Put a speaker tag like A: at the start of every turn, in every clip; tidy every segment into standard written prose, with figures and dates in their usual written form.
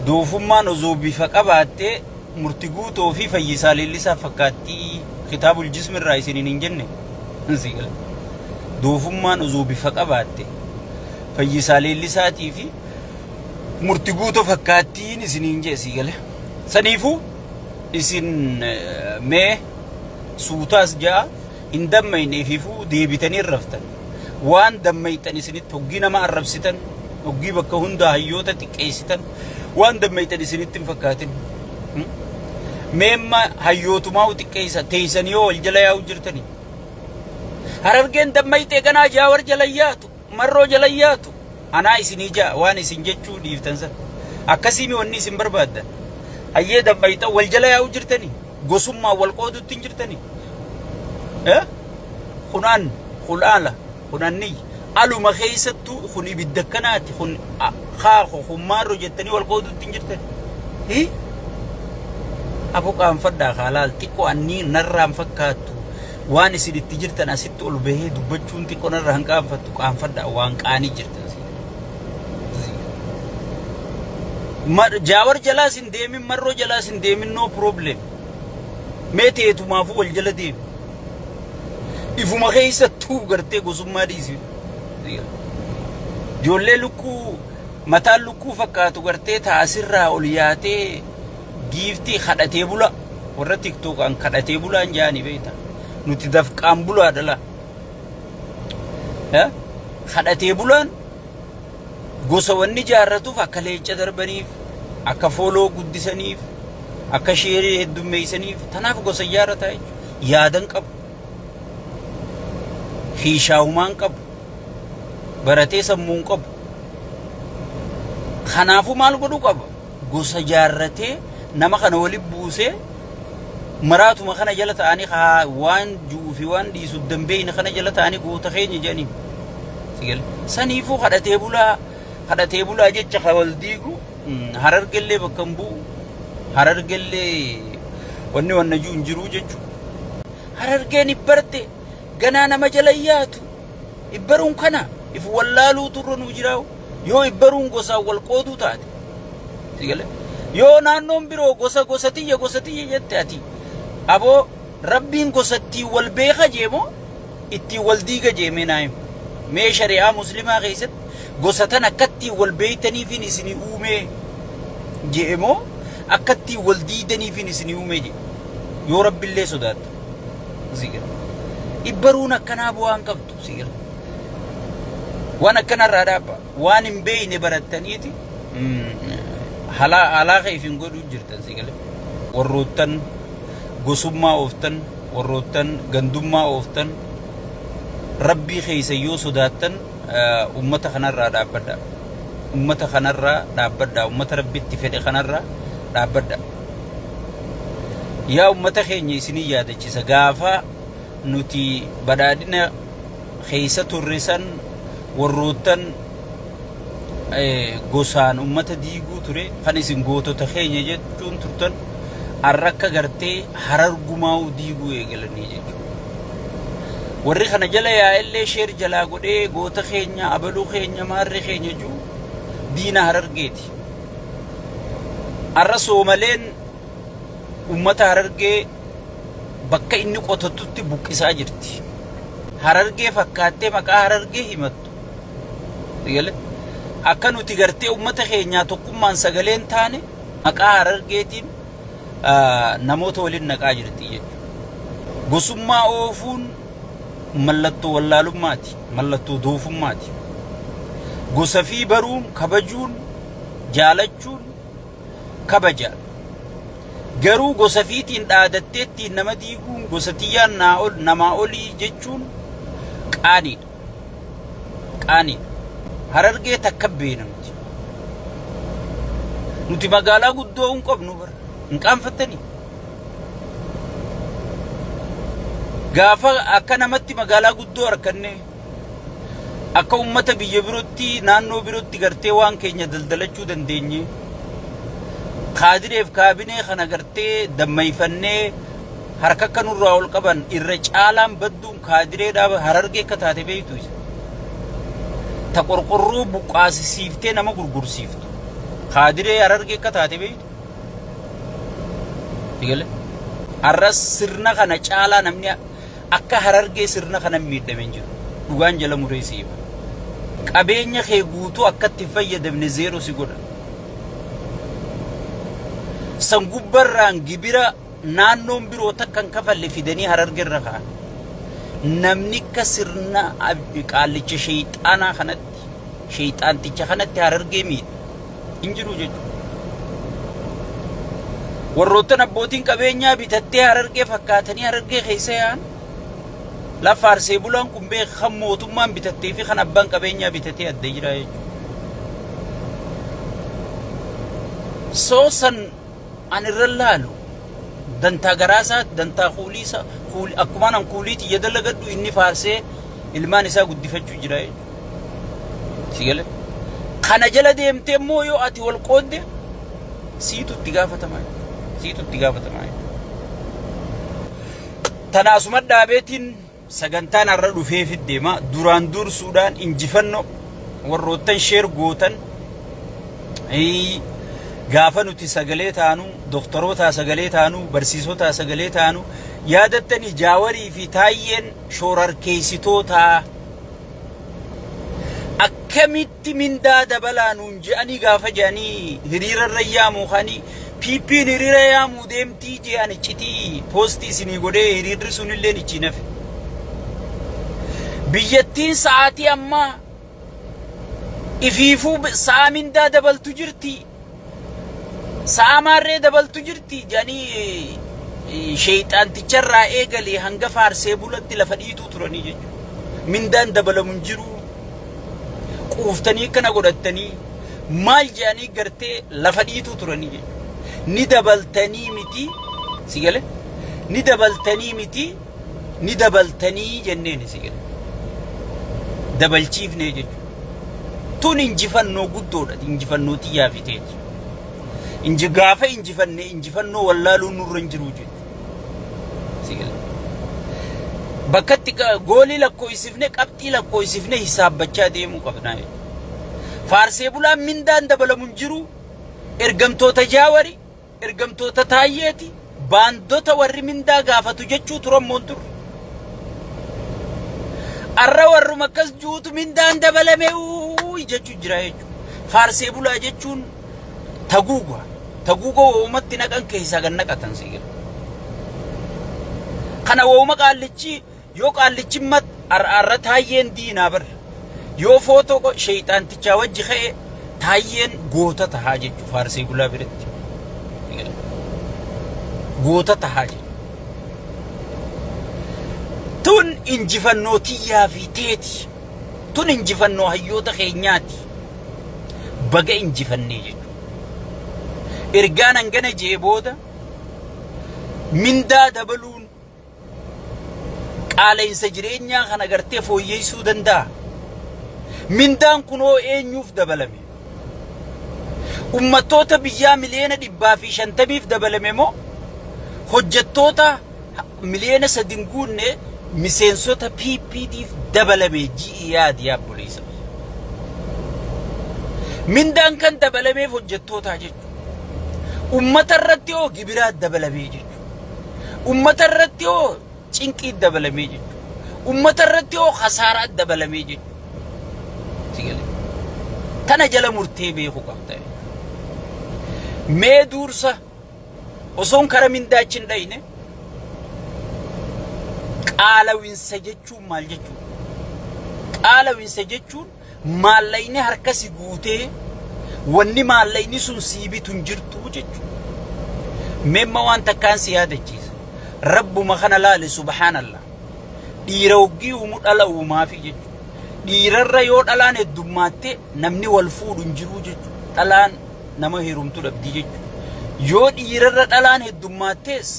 A: Doofummaan osoo bifa qabaattee Murti Guutoo fi Fayyisaa Leellisaa fakkaattii kitaabul jismi irraa isiniin hin jenne. Sii gale. Doofummaan osoo bifa qabaatte Fayyisaa Leellisaatii fi Murti Guutoo fakkaattiin isiniin jee sii gale. Saniifuu isin mee suutaas ja'a hin dammayne ifiifuu deebitanii hin raftan. Waan dammayxan isinitti hoggii nama arrabsitan, hoggii bakka hundaa hayyoota xiqqeessitan waan dammayxan isinitti hin fakkaatin. Meemma hayyootumaa xiqqeessa teessanii yoo wal jala yaa'u jirtanii. Harargeen dammayxee ganaa Jaawar jala yaatu, Marroo jala yaatu. Anaa isinii ja'a waan isin jechuu dhiiftan san. Akkasiimi wanni isin barbaaddan. Hayyee dammayxan wal jala yaa'u jirtanii. Gosummaan wal qoodutti hin jirtanii. Eh? Kun an, kun ala, kun anniyya. Aluma keessattuu kun ibidda akkanaati, kun kaako, kun maarro jettanii wal qoodutti hin jirtanii. Hi? Abo qaanfadhaa kaa laal xiqqoo annii narraan fakkaattu waan isin itti jirtan asitti ol bahee dubbachuun xiqqoo narraa hin qaanfattu qaanfadhaa waan qaanii jirtan. Jaawar jalaas hin deemin Marroo jalaas hin deemin no problem. Mee teetumaafuu wal jala deemi. Ifuma keessattuu gartee gosummaa dhiisi. Ijoollee lukkuu mataan lukkuu fakkaatu gartee taasirraa ol yaatee giiftii kadhatee bula. Warra tiktookaan kadhatee bulaan jaanii beekta. Nuti dafqaan bulaa dhala. Kadhatee bulaan gosa wanni jaarratuuf akka leenca darbaniif, akka fooloo guddisaniif, akka sheerii heddummeessaniif tanaaf gosa ijaarrataa jechuudha. Yaadan qabu. Hiishaahumaan qabu. Baratee sammuun qabu. Kanaafuu maal godhuu qaba? Gosa jaarratee nama kana walitti buusee maraatuma kana jala ta'anii haa waan ju'uu fi waan dhiisu danbeeyne kana jala ta'anii goota keenya jedhanii. Sigale. Saniifuu kadhatee bulaa kadhatee bulaa jecha ka wal diigu harargellee bakka hin bu'u harargellee wanni wanna jiru hin jiru jechuudha. Harargeen ibbarte ganaa nama jala hin yaatu. Ibbaruun kana if wallaaluutu irra nuu jiraa'u. Yoo ibbaruun gosaan wal qooduu taate. Sigale. Yoo naannoon biroo gosa gosa tiyya gosa tiyya jette ati aboo rabbiin gosattiin wal beeka jee moo ittiin wal diiga jee mee naa himi. Mee shari'aa muslimaa keessatti gosa tan akkattiin wal beeytaniifin isinii uumee jee moo akkattiin wal diidaniifin isinii uumee jee. Yoo rabbillee sodaatta. Sigale. Ibbaruun akkanaa bu'aa hin qabdu. Sigale. Waan akkanarraa dhaabba. Waan hin beeyne barattaniiti halaa if hin godhuu jirtan si gale. Warroottan gosummaa ooftan, warroottan gandummaa ooftan, rabbii keessa yoo sodaattan ummata kanarraa dhaabbadha. Ummata kanarraa dhaabbadha. Ummata rabbitti fedhe kanarraa dhaabbadha. Yaa ummata keenya isinii yaadachisa gaafa nuti badhaadhina keessa turre san warroottan gosaan ummata diiguu ture kan isin gootota keenya jechuun turtan har'a akka gartee harargumaa'uu diiguu eegalanii jechuudha. Warri kana jala yaa'ellee sheer jalaa godhee goota keenya abaluu keenya maarree keenya jiru diina harargeeti. Har'a soomaleen ummata harargee bakka inni qotatutti buqqisaa jirti. Harargee fakkaattee maqaa harargee himattu. Sigale? Akka nuti gartee ummata keenyaa tokkummaan sagaleen taane maqaa harargeetiin namoota waliin naqaa jirti jechuudha. Gosummaa oofuun mallattoo wallaalummaati, mallattoo doofummaati. Gosa fi baruun, kabajuun, jaalachuun kabaja. Garuu gosa fiitiin dhaadattee ittiin nama diiguun gosa tiyyaan naa ol namaa olii jechuun qaaniidha. Qaaniidha. Harargee takka beena nuti. Nuti magaalaa guddoo hin qabnu bara. Hin qaanfattanii. Gaafa akka namatti magaalaa guddoo harkanne Akka ummata biyya birootti naannoo birootti gartee waan keenya daldalachuu dandeenye. Kaadireef kaabinee kana gartee dammayfannee harka akka nurraa ol qaban irra caalaan badduun kaadireedhaa harargee akka taate beektu isa. Ta qorqorroo buqqaasisiiftee nama gurgursiiftu. Kaadiree Harargee akka taate beektu. Eegale. Har'a sirna kana caalaa namni akka Harargee sirna kana miidhame hin jiru. Dhugaan jala muree si hima. Qabeenya kee guutuu akka itti hin fayyadamne zeeroo si godha. San gubbarraan gibira naannoon biroo takka hin kafalle fidanii Hararge irra ka'an. Namni akka sirna qaallicha sheeyxaanaa kanatti sheeyxaanticha kanatti Harargee miidhe hin jiru jechuudha. Warroottan abbootiin qabeenyaa bitattee Harargee fakkaatanii Harargee keessa yaa'an lafa faarsee bulaan kun beeka kan mootummaan bitattee fi kan abbaan qabeenyaa bitatee adda jira jechuudha. Soo san an irra laalu dantaa garaa isaa dantaa kuulii isaa kuuli akkumaan an kuulii tiyya dalagadhu inni faarsee ilmaan isaa guddifachuu jira jechuudha. Si gale? Kana jala deemtee immoo yoo ati wal qoodde siitu itti gaafatamaa jechuudha. Siitu itti gaafatamaa jechuudha. Tana asuma dhaabeetiin sagantaan har'a dhufeefit deema. Duraan dursuudhaan injifannoo warroottan sheer gootan gaafa nuti sagalee taanu doktorootaa sagalee taanu barsiisotaa sagalee taanu yaadattanii Jaawarii fi Taayyeen shoorarkeessitootaa akkamitti mindaa dabalaa nuun je'anii gaafa je'anii hiriira irra yaamuu kanii PP'n hiriira yaamuu deemtii je'an iccitii poostii isinii godhee hiriirri sunillee ichi nafe. Biyyattiin sa'aatii ammaa ifiifuu sa'a mindaa dabaltu jirti. Sa'a maarree dabaltu jirti jedhanii sheeyxaanticharraa eegalee hanga faarsee bulatti lafa dhiituu turanii jechuudha. Mindaan dabalamu hin jiru. Quuftanii akkana godhattanii maal jedhanii gartee lafa dhiituu turanii jechuudha. Ni dabaltanii miti si gale ni dabaltanii miti ni dabaltanii jenneen si gale. Dabalchiifnee jechuudha. Tun injifannoo guddoodha. Injifannoo tiyyaa fi teeti. Inji gaafa injifanne injifannoo wallaaluun nurra hin jiru jechuudha. Si gale. Bakkatti goolii lakkoofsifne qabxii lakkoofsifne hisaabbachaa deemuu qabna jechuudha. Faarsee bulaan mindaan dabalamu hin jiru. Ergamtoota Jaawari Ergamtoota Taayyeeti, baandota warri mindaa gaafatu jechuu turan moo hin turre? Arra warruma akkas juutu mindaan dabalame uuy jechuu jira jechuudha. Faarsee bulaa jechuun taguuga. Taguuga woomatti naqan keessaa gan naqatan si gala. Kana wooma qaallichi Yoo qaallichi mat arra Taayyeen diinaa bar. Yoo footoo sheeyxaantichaa wajji ka'e Taayyeen goota tahaa jechu faarsee bulaa biratti. Goota tahaa jechu. Tun injifannoo tiyyaa fi teeti. Tun injifannoo hayyoota keenyaati. Baga injifannee jechuudha. Ergaan hangana jee booda mindaa dabaluun Qaala'insa jireenyaa kana gartee fooyyeessuu danda'a? Mindaan kunoo eenyuuf dabalame? Ummattoota biyyaa miliyoona 150f dabalame moo hojjettoota miliyoona 3 hin guunne miseensota PPtiif dabalame ji'i yaadi yaa obboleessa. Mindaan kan dabalameef hojjettootaa jechuudha. Ummata irratti hoo gibiraa dabalamee jechuudha. Ummata irratti hoo cinqii dabalamee jechuudha. Ummata irratti hoo kasaaraa dabalamee jechuudha. Si galee? Tana jala murtee beeku qabda. Mee duursa osoon kara mindaachi hin dhayne qaalawinsa jechuun maal jechuudha? Qaalawinsa jechuun maallaqni harka si guutee wanni maallaqni sun sii bitu hin jirtu jechuudha. Meemma waan takkaan si yaadachiisa. Rabbuma kana laali subhaanallah. Dhiira hoggii uumu dhala uumaafi jechuudha. Dhiirarra yoo dhalaan heddummaatte namni wal fuudhu hin jiru jechuudha. Dhalaan nama heerumtu dhabdi jechuudha. Yoo dhiirarra dhalaan heddummaattees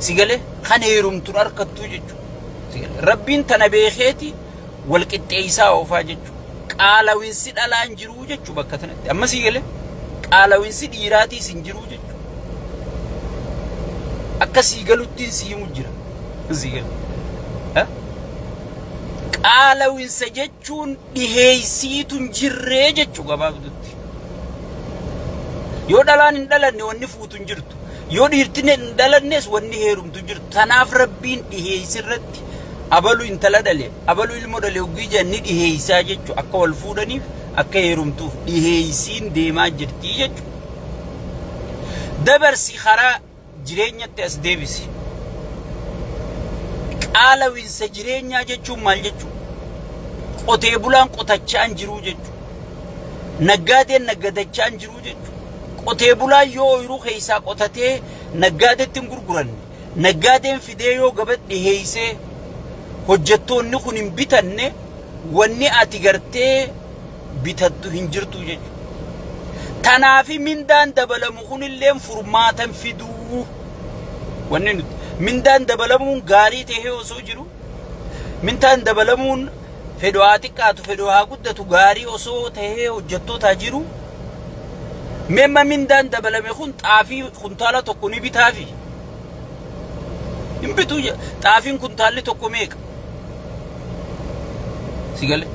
A: si galee kan heerumtu hin harkattu jechuudha. Si galee Rabbiin tana beekeeti wal qixxeessaa oofaa jechuudha. Qaalawinsi dhalaa hin jiruu jechuudha bakka tanatti. Amma sii galee qaalawinsi dhiiraatiis hin jiruu jechuudha. Akka sii galuttiin sii himu jira. Sii galee. Qaalawinsa jechuun dhiheessiitu hin jirree jechuu gabaabdutti. Yoo dhalaan hin dhalanne wanni fuutu hin jirtu. Yoo dhiirtin hin dhalannes wanni heerumtu hin jirtu. Tanaaf Rabbiin dhiheeysi irratti abalu intala dhale, abalu ilmo dhale hoggii jedhan ni dhiheeysaa jechu akka wal fuudhaniif akka heerumtuuf dhiheeysiin deemaa jirti jechu. Dabarsi karaa jireenyatti as deebisi. Qaalawinsa jireenyaa jechuun maal jechuu? Qotee bulaan qotachaa hin jiruu jechuu. Naggaadeen naggadachaa hin jiruu jechuu. Qotee bulaan yoo ooyiruu keessaa qotatee naggaadetti hin gurguranne, naggaadeen fidee yoo gabatti dhiheessee hojjettoonni kun hin bitanne wanni ati gartee bitattu hin jirtu jechuudha. Tanaafi mindaan dabalamu kunilleen furmaata hin fiduu. Wanni nuti mindaan dabalamuun gaarii tahee osoo jiru mindaan dabalamuun fedhu haa xiqqaatu fedhu haa guddatu gaarii osoo tahee hojjettootaa jiru meemma mindaan dabalame kun xaafii kuntaala tokko ni bitaafi. Hin bituu xaafiin kuntaalli tokko meeqa? Si gale?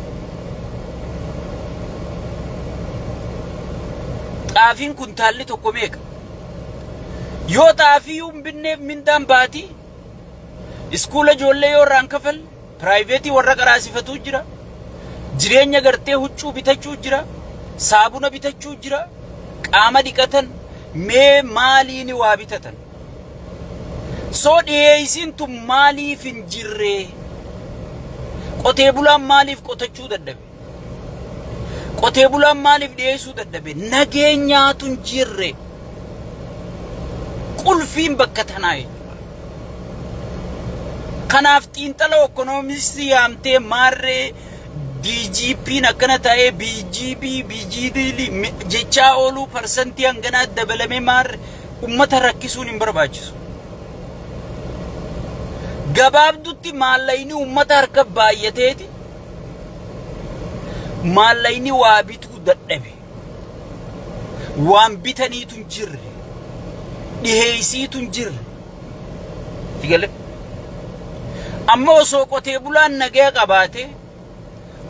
A: Xaafiin kuntaalli tokko meeqa? Yoo xaafii hin binneef mindaan baatii iskuula ijoollee yoo irraan kafalle piraayiveetii warra qaraasifatuu jira. Jireenya gartee huccuu bitachuu jira. Saabuna bitachuu jira. Qaama dhiqatan mee maaliin waa bitatan? So dhiyeeysiin tun maaliif hin jirree? Qotee bulaan maaliif qotachuu dadhabe? Qotee bulaan maaliif dhiyeessuu dadhabe? Nageenyaatu hin jirre. Qulfiin bakka tanaa jechuudha. Kanaaf xiinxala ekonomistii yaamtee maarree DGP'n akkana ta'ee BGB BGD jechaa ooluu parsantii hanganaa dabalamee maarree ummata rakkisuun hin barbaachisu. Gabaabdutti maallaqni ummata harka baay'ateeti maallaqni waa bituu dadhabe. Waan bitaniitu hin jirre. Dhiheeysiitu hin jirre. Si galee? Amma osoo qotee bulaan nagaya qabaatee,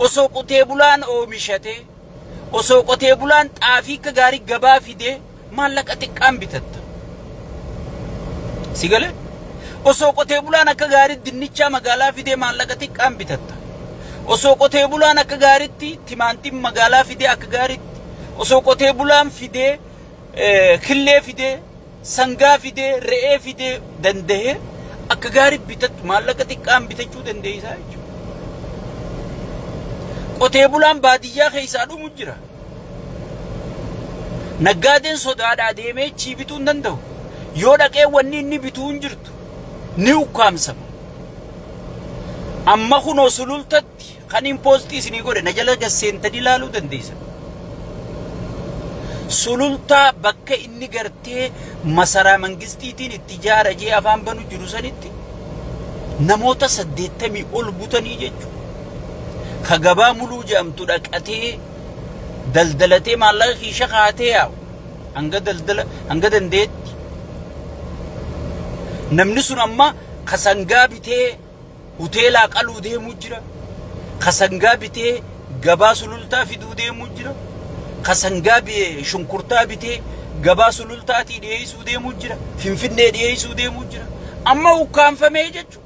A: osoo qotee bulaan oomishatee, Osoo qotee bulaan xaafii akka gaarii gabaa fidee maallaqa xiqqaan bitatta. Si galee? Osoo qotee bulaan akka gaarii dinnichaa magaalaa fidee maallaqa xiqqaan bitatta. Osoo qotee bulaan akka gaariitti timaantiin magaalaa fidee akka gaariitti. Osoo qotee bulaan fidee killee fidee sangaa fidee re'ee fidee danda'ee akka gaarii bitattu maallaqa xiqqaan bitachuu dandeessaa jechuudha. Qotee bulaan baadiyyaa keessaa dhumu jira. Naggaadeen sodaadhaa deemee chii bituu hin danda'u. Yoo dhaqee wanni inni bituu hin jirtu ni ukkaamsama. Amma kunoo sulultatti Kan hin poostii isinii godhe na jala gad seentanii ilaaluu dandeessan. Sulultaa bakka inni gartee masaraa mangistiitiin itti ijaara jee afaan banu jiru sanitti namoota 80 ol butanii jechuudha. Ka gabaa muluu jedhamtu dhaqatee daldalatee maallaqa kiisha kaatee yaa'u hanga daldala hanga dandeetti. Namni sun amma ka sangaa bitee Hoteelaa qaluu deemuu jira. Ka sangaa bitee gabaa sulultaa fiduu deemuu jira. Ka sangaa shunkurtaa bitee gabaa sulultaatii dhiyeessuu deemuu jira. Finfinnee dhiyeessuu deemuu jira. Amma ukkaanfamee jechuudha.